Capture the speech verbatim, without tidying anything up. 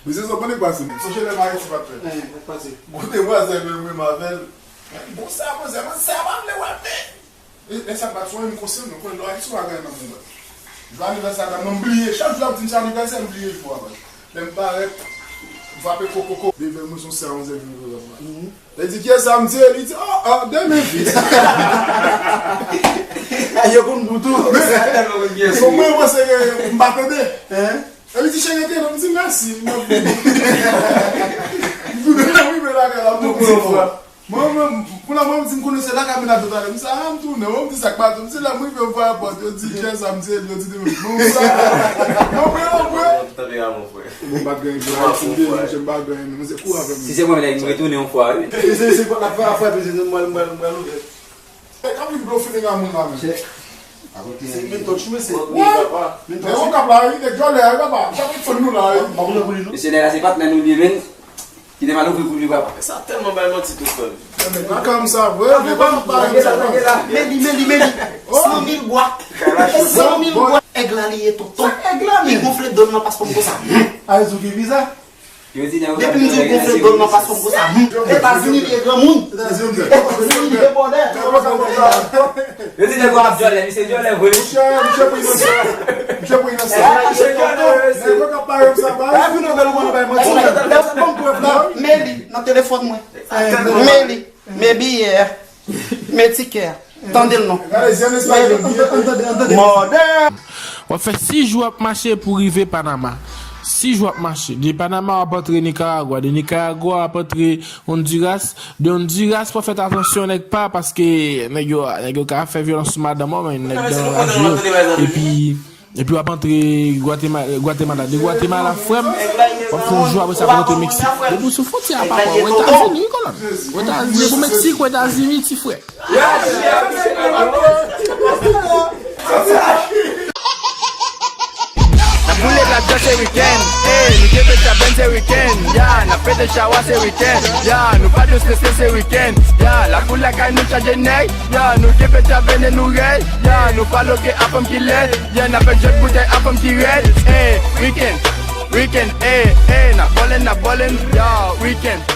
Mesye, sa konn pase. Sonje lè m Ayiti, patnè. Kote vwazin mwen menm avè l. Bon, sa, bon, sa, bon, sa, pa vle wè, men. E, e sa bat sou mwen, m konsyan, mwen konnen lè w Ayiti, w a gen nan moman. Jou anivèsè a, m bliye. Chak jou ap di m se anivèsè, m bliye jou a, baz. Lè m parèt, m frape kokoko. Devè mwen, se yon sè, yon zè vin vre, baz. Li di, "Kiyès sa m ye?" Li di, "Oh, oh, demen vit." Yo konn pou tou. Bon, mwen, mwen, se ke m pa tande. Epi ti chen rete la, m di mèsi, m ap vini. M tounen, m rive lakay la, m di fò. Mwen, mwen, pou la, mwen, m di m konnen se lakay mennaj yo t ale. M di, "Ah, m tounen." Mwen, m di sa k pa tou. M di, "Lè m rive, m frape pòt, yo di, kiyès sa m di, yo di, demen." Mwen, m sa. Mwen, mwen, mwen. Tanperaman, frè. Mwen, m pa t gen, mwen, m pa t gen, mwen, se kou avè m. Si se mwen, m retounen yon fwa, wi. Se, se, se, la, la, frape, se, mwen, mwen, mwen, ouvè. E, kòm li blow feeling a moun la, men. Se, se men touch, men se. What? Men touch. Men okap la, wi, nèg jòlè a, wi, papa. Sa pou fon nou la, wi. Mwen, mwen, mwen, non. Mesye, nèg la, se patnè nou li ye, men. Kite m al ouvri pou li, papa. Sa tèlman bay manti tou, frè. Men, men, pa kòm sa, vre, men pa, pa, pa, pa. Men li, men li, men li. Oh. San mil bwa. San mil bwa. Èg la, li ye, tonton. Èg la, men. Li gonfle dòm nan, paspò m konsa. Ay, sou ki viza? Depi m di w gonfle dòm nan, paspò m konsa. Etazini li ye, granmoun. Etazini li ye, bòdè. Yo di nèg yo ap dyòlè, misye dyòlè vre. Misye, misye pou inosan. Misye pou inosan. Misye dyòlè vre, mesye. Nèg yo k ap pare sa, bay. Ay, pou nou bèl, ou konn bay manti. Bon, prèv la. Men li, nan telefòn mwen. Men li, men biyè. Men tikè. Tande l non. Gade, zen espas yo byen. Mòdè. W ap fè sis jou w ap mache pou w rive Panama. Sis jou w ap mache. De Panama, w ap antre Nikaragwa. De Nikaragwa, w ap antre Honduras. De Honduras, fò w fè atansyon, nèg pa, paske nèg yo, nèg yo ka fè vyolans sou madanm ou, men nèg dan raje yo. Epi, epi w ap antre Gwatema-, Gwatemala. De Gwatemala, frè m, w ap fè yon jou, apre sa, w ap antre Meksik. Depi w sou fwontyè a, papa, w Etazini, wi, kolòn. W Etazini, depi w Meksik, w Etazini, ti frè. N ap boule black dog se wikenn, ey, nou kenbe tchabenn se wikenn, ya, n ap pete chawa se wikenn, ya, nou pa dwe strese se wikenn, ya, lakou lakay nou chaje nèg, ya, nou kenbe tchabenn e nou rèd, ya, nou pa loke a fanm ki lèd, ya, n ap fè jwèt boutèy a fanm ki rèd, ey, wikenn, wikenn, ey, ey, n ap bòlè, n ap bòlè, ya, wikenn.